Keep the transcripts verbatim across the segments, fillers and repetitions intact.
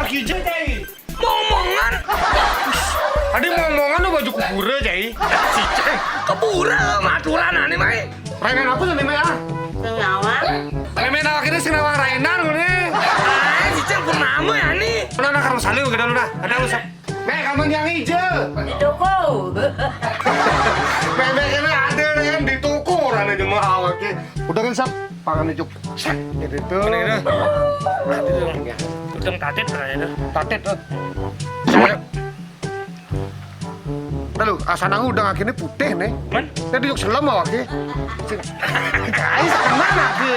Ija, Cai. Momongan. Adi momongan lo baju kubura, Cai. Cicing. Kubura maturan ane, Mai. Rainan apa nih, Mai, ah? Sing nawang. Mai, Mai, nawang ini sing nawang rainan ngene. Ah, cicing purnama ya, nih. Udah, nah, karung salih, udah lu dah. Ada lu, Sep. Mai, kamu yang hijau. Di toko. Mai, Mai, ini ada yang di toko, orang ada jemaah, oke. Udah kan, Sep? Pangan, Cuk. Set, gitu tuh. Ini, ini. Udeng tatit, Rai, itu. Tatit, tuh. Lalu, asana udeng akhirnya putih, nih. Man? Tadi yuk selem awake. Guys, kemana, Ki?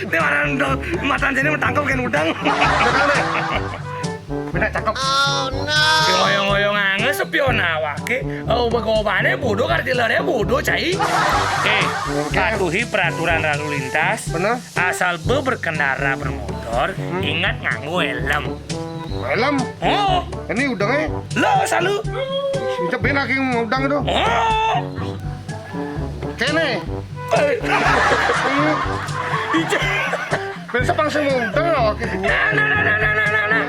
Ini orang dong, matan sini mau tangkap kan udang. Benar, deh. Benar, cakep. Ngoyong-ngoyong ange sepion awake. Oh, begobane bodoh, kartilere bodoh, Cai. Eh, patuhi peraturan lalu lintas. Bener. Asal be berkendara bermotor, ingat nganggo helm. Helm? Oh, Ini udangnya. Lo salu. Itu ben lagi udang itu. Oh. Kene. Eh. Ija. Ben sepang sing udang lho, Ki. Nah, nah, nah, nah, nah, nah, nah, nah.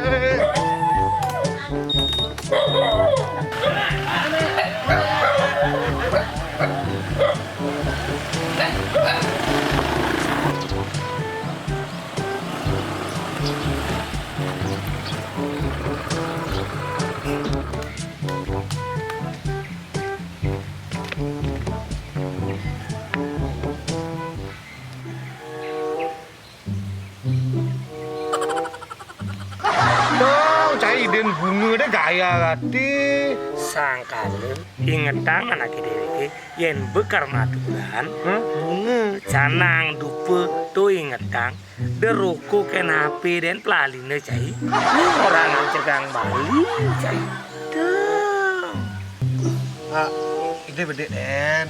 Dong, cai idin bunga deh gaya rati. Sangkala ingetang anake dheweke yen bekar maturan, hah? Bunga, canang, dupa, to ingetang. Deroko ken H P den plaline, Cai. Ini orang cegang Bali, Cai. Dong. Ah, ide bedek, Den.